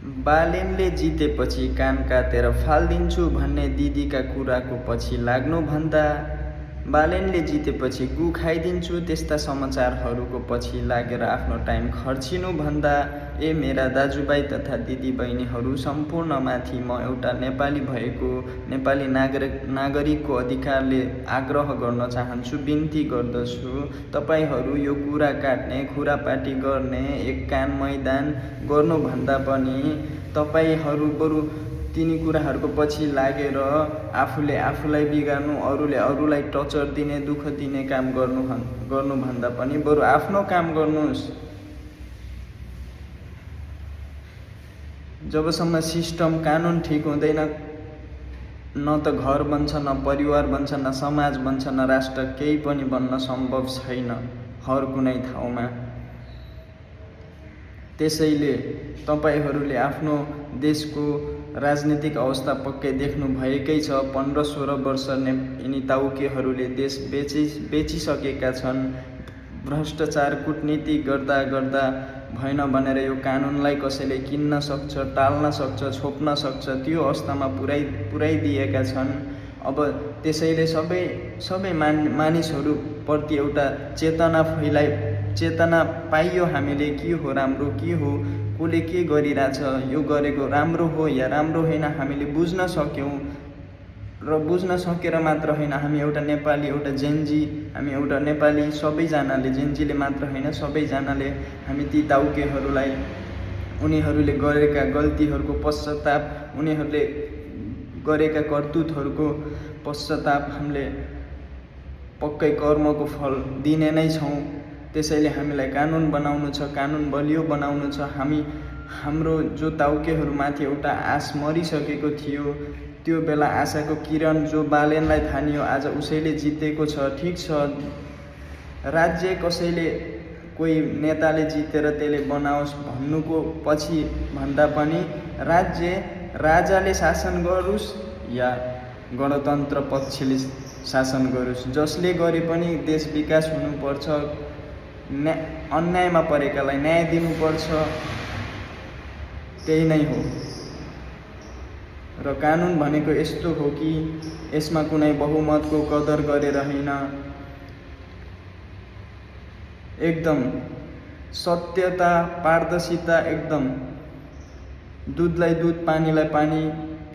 बालेनले जितेपछि कान काटेर फालिदिन्छु भन्ने दिदीका कुराको पछि लाग्नुभन्दा बालेनले जितेपछि गु खाइदिन्छु त्यस्ता समाचारहरूको पछि लागेर आफ्नो टाइम खर्चिनुभन्दा ए मेरा दाजुभाइ तथा दिदीबहिनीहरू सम्पूर्णमाथि म एउटा नेपाली भएको नेपाली नागरिकको अधिकारले आग्रह गर्न चाहन्छु, बिन्ती गर्दछु। तपाईहरू यो कुरा काट्ने खुरापाटी गर्ने एक कान मैदान गर्नुभन्दा पनि तपाईहरू बरु तिनी कुराहरूको पछि लागेर आफूले आफूलाई बिगार्नु, अरूले अरूलाई टर्चर दिने, दुःख दिने काम गर्नुभन्दा पनि बरु आफ्नो काम गर्नुहोस्। जबसम्म सिस्टम कानुन ठिक हुँदैन न त घर बन्छ, न परिवार बन्छ, न समाज बन्छ, न राष्ट्र, केही पनि बन्न सम्भव छैन हर कुनै ठाउँमा। त्यसैले तपाईहरूले आफ्नो देशको राजनीतिक अवस्था पक्कै देख्नु भएकै छ। 15-16 वर्ष यिनी ताउकेहरूले देश बेचिसकेका छन्। भ्रष्टाचार कूटनीति गर्दा गर्दा भएन भनेर यो कानुनलाई कसैले किन्न सक्छ, टाल्न सक्छ, छोप्न सक्छ, त्यो अवस्थामा पुर्याइदिएका छन्। अब त्यसैले सबै मानिसहरू प्रति एउटा चेतना पाइयो हामीले के हो राम्रो, के हो कसले के गरिरहेछ, यो गरेको राम्रो हो या राम्रो होइन हामीले बुझ्न सक्यौँ। र बुझ्न सकेर मात्र होइन, हामी एउटा नेपाली, एउटा जेन्जी, हामी एउटा नेपाली सबैजनाले, जेन्जीले मात्र होइन सबैजनाले हामी ती ताउकेहरूलाई उनीहरूले गरेका गल्तीहरूको पश्चाताप, उनीहरूले गरेका करतुतहरूको पश्चाताप हामीले पक्कै कर्मको फल दिने नै छौँ। त्यसैले हामीलाई कानुन बनाउनु छ, कानुन बलियो बनाउनु छ। हाम्रो जो ताउकेहरूमाथि एउटा आश मरिसकेको थियो, त्यो बेला आशाको किरण जो बालेनलाई थानियो आज उसैले जितेको छ। ठिक छ, राज्य कसैले कोही नेताले जितेर त्यसले बनाओस् भन्नुको पछि भन्दा पनि राजाले शासन गरोस् या गणतन्त्र पक्षले शासन गरोस्, जसले गरे पनि देश विकास हुनुपर्छ, अन्यायमा परेकालाई न्याय दिनुपर्छ, त्यही नै हो। र कानुन भनेको यस्तो हो कि यसमा कुनै बहुमतको कदर गरेर होइन, एकदम सत्यता, पारदर्शिता, एकदम दुधलाई दुध, पानीलाई पानी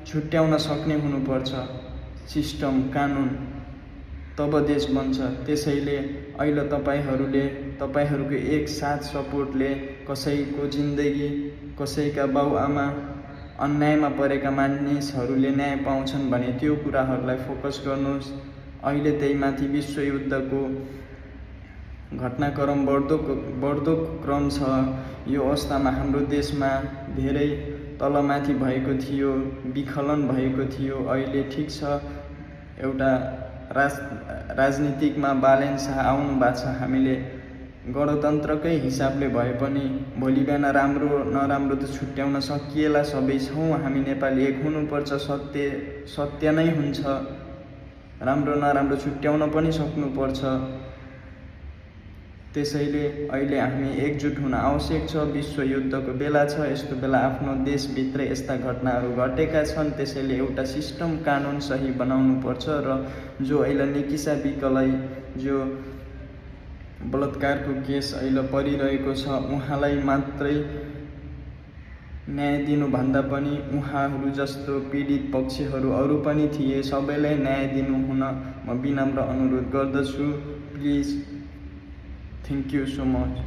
छुट्याउन सक्ने हुनुपर्छ सिस्टम, कानुन, तब देश बन्छ। त्यसैले अहिले तपाईहरूको एक साथ सपोर्टले कसैको जिन्दगी, कसैका बाउआमा, अन्यायमा परेका मानिसहरूले न्याय पाउँछन् भने त्यो कुराहरूलाई फोकस गर्नुहोस्। अहिले त्यही माथि विश्वयुद्धको घटनाक्रम बढ्दो क्रम छ। यो अवस्थामा हाम्रो देशमा धेरै तलमाथि भएको थियो, विखलन भएको थियो। अहिले ठिक छ, एउटा राजनीतिकमा बालेन शाह आउनु भएको छ। हामीले गणतन्त्रकै हिसाबले भए पनि भोलि बिहान राम्रो नराम्रो त छुट्याउन सकिएला सबै छौँ। हामी नेपाली एक हुनुपर्छ, सत्य नै हुन्छ, राम्रो नराम्रो छुट्याउन पनि सक्नुपर्छ। त्यसैले अहिले हामी एकजुट हुन आवश्यक छ। विश्वयुद्धको बेला छ, यस्तो बेला आफ्नो देशभित्रै यस्ता घटनाहरू घटेका छन्। त्यसैले एउटा सिस्टम, कानुन सही बनाउनुपर्छ। र जो अहिले निकिसा विकलाई जो बलात्कारको केस अहिले परिरहेको छ, उहाँलाई मात्रै न्याय दिनुभन्दा पनि उहाँहरू जस्तो पीडित पक्षहरू अरू पनि थिए, सबैलाई न्याय दिनु हुन म विनम्र अनुरोध गर्दछु। Please, thank you so much.